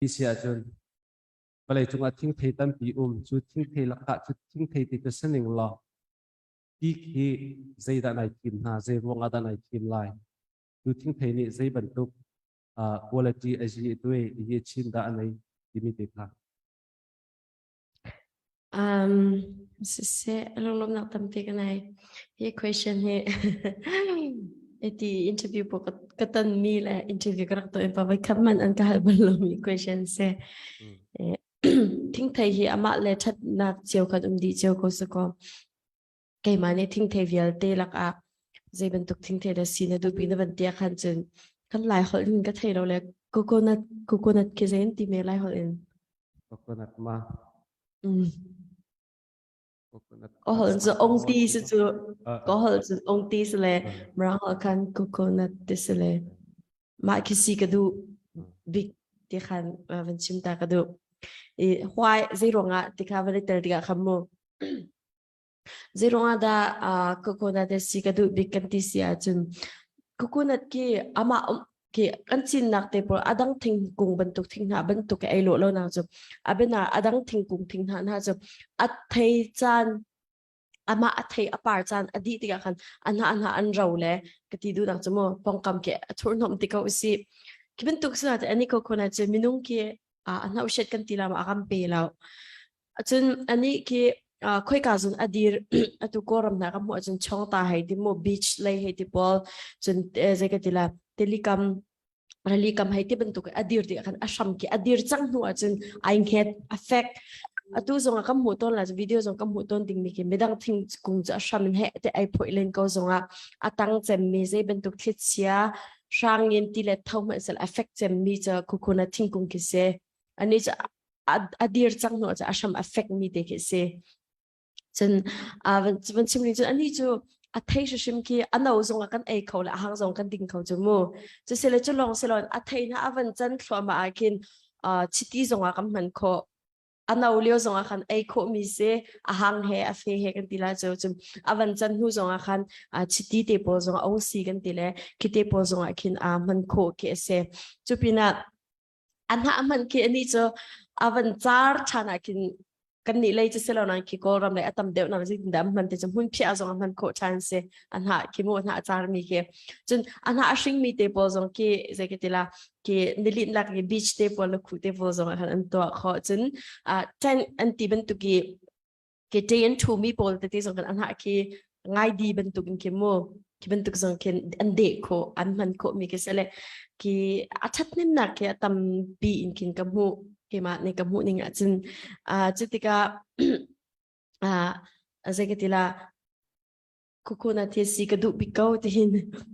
Ti si ahcun vawlei cungah thingthei tampi um cu thingthei lakah cu thingthei te cu saning law ti khi zeidah nai thim hna zei ruangah dah nai thim lai cu thingthei nih zei bantuk quality a zi tui i chin dah a nei timi te kha Siseh, lunglawmhnak tampi ka nei. Hi question hi iti interview po ka tonmi le interview ka rak tuah in pa voikhat hmanh an ka hal bal lomi question si. Thingthei hi amah le ṭhatnak cio kan um dih cio ko si kaw keimah nih thingthei vialte lakah zei bantuk thingthei dah si na duh bik na van ti ahkhan cun kan Lai holh in ka thei lo le coconut coconut khi zei an ti me Lai holh in? Coconut ma. Coconut. Ka holh cu ongti si cu ka holh cu ongti si le mirang holh khan coconut ti si le mah khi si ka duh bik ti khan van chim ta ka duh. I why zei ruangah ti kha van i tel tikah khan mu Zeiruangah dah coconut si ka duh bik kan ti si ahcun coconut khi amah khi kan cinnak te pawl a dang thingkung bantuk thinghnah bantuk ei lawh lo nak cu a biana a dang thingkung thinghnah hna cu a thei caan amah a thei a par caan a dih tikah khan a hnah hnah an ro le ka ti duh nak cu mu pongkam khi a thurhnawm ti ko usih khi bantuk si na ani coconut cu minung khi a hnauhset kan ti la ma a kan pe lo Cun anih khi khoika zun a dir atu Kawlram hna ka hmuh ahcun Chongta hei ti mu beach lei hei ti pawl cun zei ka ti la telikam rali kam hei ti bantuk a dir ti khan a hram ki a dir cang hnu ahcun ai hnget a fek atu zong ah kan hmuh tawn la video zong kan hmuh tawn ding mi khi midang thingkung cu a hram in he te ai phoih len ko zong ah a tang cem mi zei bantuk thlichia hrang in ti le tho hmanh sel a fek cem mi cu khukhuna thingkung khi se ani cu a dir cang hnu ah a hram a fek mi te khi si cun van chim ning cun ani cu a thei hrim khi a no zong ah kan ei kho le a hang zong kan ding kho cu mu cu sile cu lawng silon a thei na a van can thluahmah ah khin chiti zong ah kan hman khawh a no lio zong ah khan ei khawh mi si a hang he a fe he kan ti la cu cun a van can hnu zong ah khan chiti te pawl zong a ong si kan ti le khi te pawl zong ah khin a hman khawh khi a si cu pinah a hnah hmanh khi anih cu a van car ṭhan ah khin kan nih lei cu si lo nain khi Kawlram lei a tam deuh nak zeitin dah hman ti cu hmun phiah zong a hman khawh ṭhan si a hnah khi mu a hnah car mi khi cun a hnah a hring mi te pawl zong khi zei ka ti la khi nilin lak i beach te pawl le khu te pawl zong ah khan an tuah khawh cun tent an ti bantuk i ke ṭe an ṭhumi pawl tete zong kan an hah khi ngai di bantuk in khi mu khi bantuk zong khin an deh khawh an hman khawh mi khi sele khi a ṭhathnemnak khi a tampi in khin ka hmuh keimah nih ka hmuh ning ahcun cu tikah zei ka ti la Khukhuna thil si ka duh bik ko tihin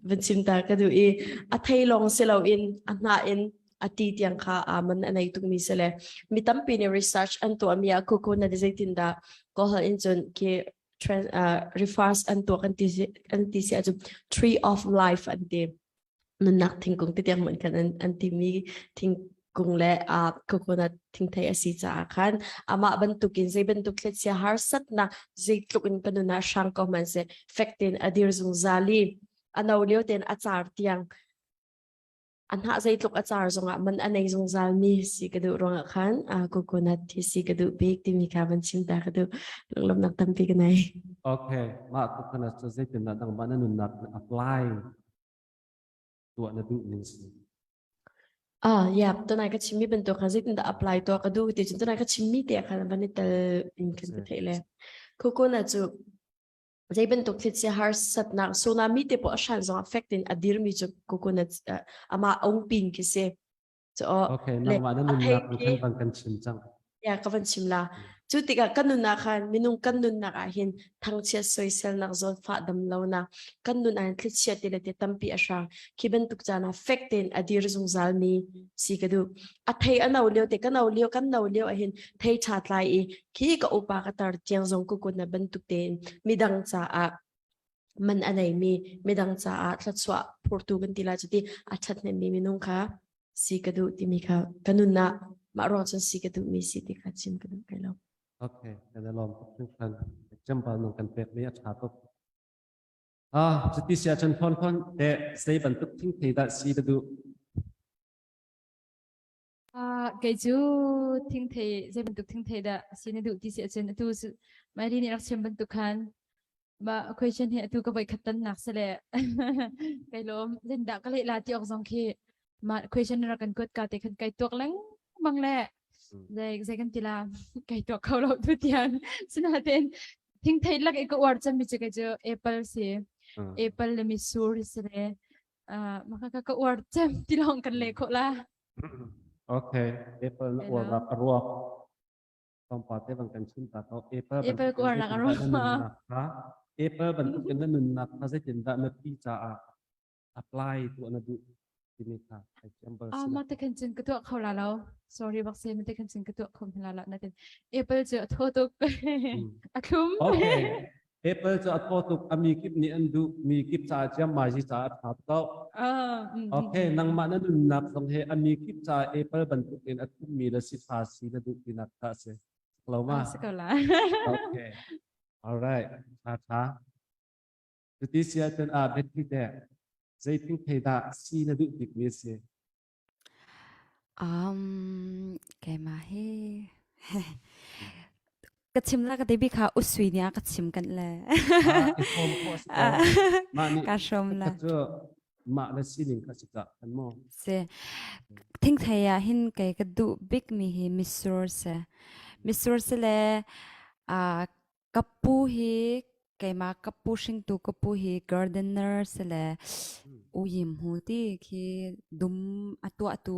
van chim ta ka duh i a thei lawng si loin a hnah in a ti tiang kha aa man a nei tukmi si le mi tampi nih research an tuahmi ah khukhuna ti zeitin dah kawlhal in cun khi refers an tuah kan ti an ti si ahcun tree of life an ti. Nunnak thingkung ti tiang hmanh khan an timi thingkung le coconut thingthei a si caah khan amah bantukin zei bantuk thlichia harsatnak zeitluk in ka nun ah hrang ko hmanhseh fek tein a dir zungzal i a no lio tein a car tiang a hnah zeitluk a car zongah man a nei zungzal mi si ka duh ruangah khan coconut hi si ka duh bik timi kha van chim ta ka duh lunglawmhnak tampi ka nei. Okay, mah coconut cu zeitindah nangmah na nunnak na apply tuah na duh ning si? Ah, yeah, tunai ka chimmi bantuk khan zeitindah apply tuah ka duh ti cun tunai ka chimmi te khan van i tel in khan ka theih le. Kukuna cu zei bantuk thlichia harsatnak tsunami te pawh a hran zong affect in a dirmi cu kukuna amah ong pin khi si. Okay, nangmah na nunnak in khan van kan chim cang. Ya, ka van chim la. Cu tikah kan nunnak khan minung kan nunnak ah hin thangchiat soiselnak zawnfah dam lonak kan nun ah thlichia ti le ti tampi a hrang khi bantuk caan ah fek tein a dir zungzal mi si ka duh. A thei a no lio te ka no lio kan no lio ah hin thei tha tlai i khi ka upa ka tar tiang zong ku kun na bantuk tein midang caah man a neimi midang caah thluachuah phurtu kan ti lai cuti a ṭhathnemmi minung kha si ka duh timi kha ka nunah mah ruang cun si ka duhmi si ti kha chim ka duh kai lo. Okay, kan i lawm tuk hringhran. Example nung kan pekmi a ṭha tuk. Ah, cuti si ahcun phone phone te zei bantuk thingthei dah si ka duh? Kei cu thingthei zei bantuk thingthei dah si na duh ti si ahcun atu Mary nih rak chim bantuk khan mah question hi atu ka voi khat tannak si le kai lawm zindah ka leh la ti awk zong khi mah question rak kan kuat ka te khan kai tuak lengmang le zei zei kan ti la kai tuak kho lo tu tiang sinain thingthei lak i ka uar cemmi cu kei cu apple si apple le mitsur si le maka ka ka uar cem ti lawng kan le khawh la. Okay, apple na uar rak a ruak. Tlawmpal te bang kan chim ta ko. Apple Apple ka uar nak a ruak. Apple bantukin na nunnak kha zeitindah na pi caah apply tuah na duh timi kha example Ah, ma te khan cun ka tuah kho la lo. Sorry bak se ma te khan cun ka tuah kho la la na tin. Apple cu a tho tuk. A thlum. Okay. Apple cu a thaw tuk a mi kip nih an duh mi kip caah ciammai caah a ṭha ko. Okay, nangmah na nunnak zong he a mi kip caah Apple bantuk in a thummi le sitha si na duh tinak kha a si. Lo ma? Si ko la. Okay. All right. Tha tha. Cuti si ahcun ah Betty te zeitin thei dah si na duh bikmi si? Um, keimah hi ka chim la ka te bi kha usui nih a ka chim kan le. Ah, i hrawm khawh si ko. Mah nih Ka hrawm la. ka cu mah le sining kha si ka kan maw. Si. Thingthei ah hin kei ka duh bik mi hi misur si. Misur si le ah Ka pu hi keimah ka pu hringtu ka pu hi gardener si le uyim hu ti khi dum a tuahtu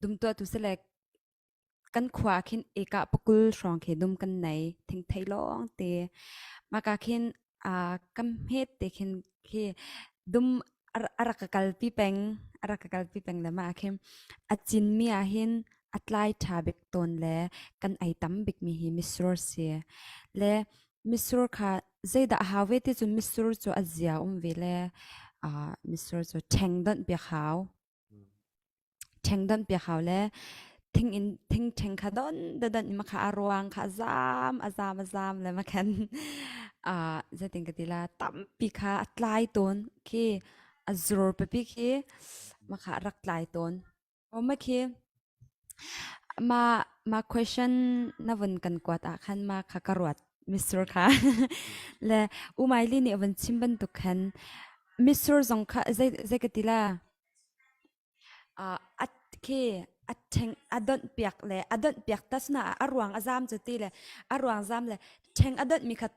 dum tuahtu si le kan khua ah khin eka pakul hrawng khi dum kan nei thingthei lawng te maka khin kan hmet te khin khi dum a rak ka kalpi peng a rak ka kalpi peng le mah ah khin a cinmi ah hin a tlai ṭha bik tawn le kan ei tam bikmi hi mitsur si. Le mitsur kha zeidah a hau ve ti cun mitsur cu a zia um ve le uh, mitsur cu ṭheng donh piak hau. Ṭheng donh piak hau le thing in thing ṭheng kha don da don in kha a ruang kha a zam a zam a zam le ma khan uh, zeitin ka ti la tampi kha a tlai tawn khi a zur pipi khi ma kha a rak tlai tawn. Ma khi ma ma question na vun kan kuat ah khan ma kha ka ruat Mr. kha le Umaili nih a vun chim bantuk khan Mr. zong kha zei zei ka ti la a khi a ṭheng a donh piak le a donh piak tas na a ruang a zam cu ti le a ruang zam le ṭheng a donh mi kha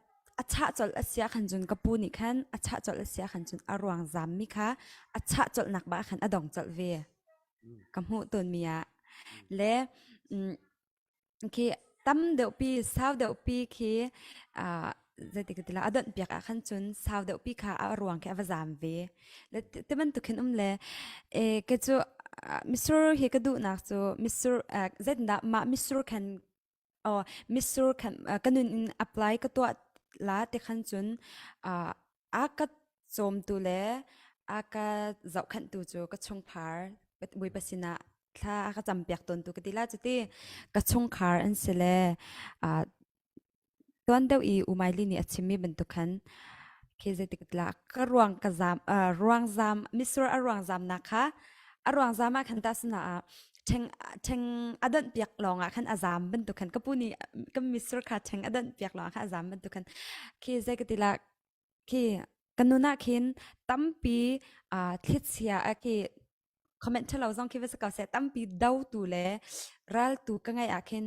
a chah colh a si ah khan cun ka pu nih khan a chah colh a si ah khan cun a ruang zam mi kha a chah colh nak ba khan a dong colh ve ka hmuh tawnmi ah le khi tam deuhpi sau deuhpi khi zeiti ka ti la a donh piak ah khan cun sau deuhpi kha a ruang khi a va zam ve le ti bantuk khin um le e ke cu misur hi ka duhnak cu misur zeitindah mah misur khan Oh, mitsur khan ka nun in apply ka tuah la ti khan cun a ka cawmtu le a ka zohkhenhtu cu ka chungkhar Bawipa sinah thla a ka campiak tawntu ka ti la cuti ka chungkhar an si le tuan deuh i U Mai Li nih a chimmi bantuk khan khi zeitik la ka ruang ka zam ruang zam mitsur a ruang zamnak kha a ruang zam ah khan ta sinah ah ṭheng ṭheng a donh piak lawng ah khan a zam bantuk khan ka pu nih ka mitsur kha ṭheng a donh piak lawng ah khan a zam bantuk khan khi zei ka ti la khi ka nun ah khin tampi thlichia a khi comment ṭhalo zong khi va si ko seh tampi dotu le raltu ka ngeih ah khin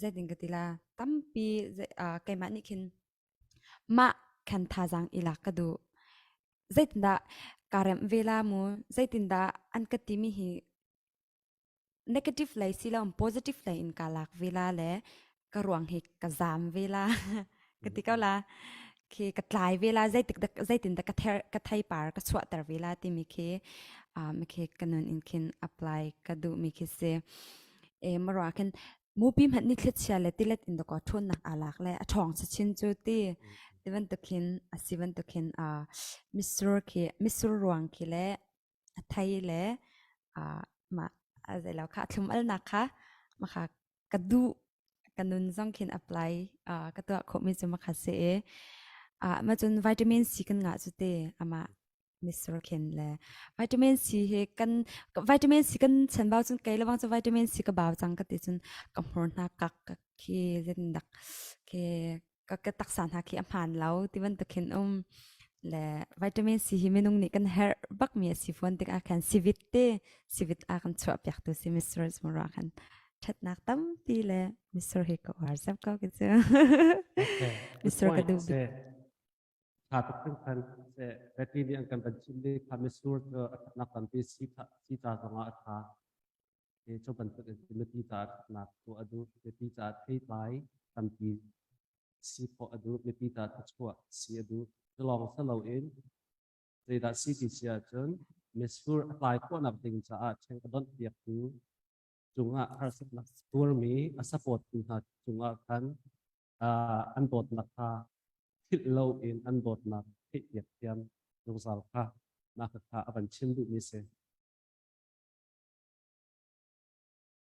zeitin ka ti la tampi keimah nih khin mah khan thazaang i lak ka duh zeitindah kaa remh ve la mu zeitindah an ka timi hi negative lei si lo positive lei in kaa lak ve la le ka ruang hi ka zaam ve la ka ti ko la khi ka tlai ve la zeitik dah zeitin dah ka ther ka theipar ka chuahter ve la timi khi um khi ka nun in khin apply ka duh mi khi si e marwa khin Mupi hmanh nih thlichia le tilet in dakaw ṭhawnnak aa lak le a ṭhawng chinchin cu ti ti bantukin a si bantukin uh, mitsur khi mitsur ruang khi le a thei le uh, mah a zeilo kha a thlum alnak kha mah kha ka duh ka nun zong khin apply uh, ka tuah khawhmi cu mah kha si i uh, mah cun vitamin C kan ngah cu ti amah. Mitsur khin le vitamin C hi kan vitamin C kan chanbau cun kei lebang cu vitamin C ka bau cang ka ti cun ka hmur hna kak ka khi zindak khi ka ka taksa hna khi a hmaan lo ti bantuk khin um le vitamin C hi minung nih kan herh bak mi a si fawn tikah khan sivit te sivit a kan chuah piak tu si mitsur mura khan ṭhatnak tampi le mitsur hi ka uar zep ko ki cu mitsur ka duh bik. Ṭha tuk hringhran. Seh, Betty nih an kan van chimh mi kha mitsur cu a ṭhatnak tampi si si ca zongah a ṭha. Hi cu bantuk in mipi caah ṭhatnak tuah a duh, mipi caah theitlai tampi si khawh a duh, mipi caah thluachuah si a duh. Cu lawng si loin zeidah si ti si ahcun mitsur a tlai khawhnak ding caah ṭheng a donhpiaktu cungah harsatnak tuarmi a support-tu hna cungah khan an dawtnak kha philh loin an dawtnak theihpiak thiam zungzal kha mah kha a van chim duhmi si.